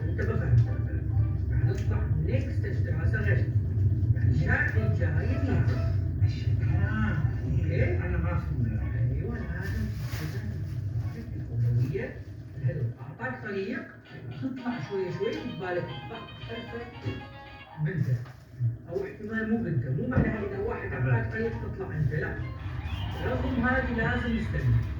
انت ما فهمت. رح نطلع next Straße rechts، يعني الشارع الجاي يمين. Okay. انا ما فهمت. ايوه، لازم الاولويه الهدف. اعطاك طريق تطلع شوي شوي، بالك تطلع بنته او احتمال مو بنته. مو معناها اذا واحد اعطاك طريق تطلع انت، لا. رغم هذه لازم نستنى.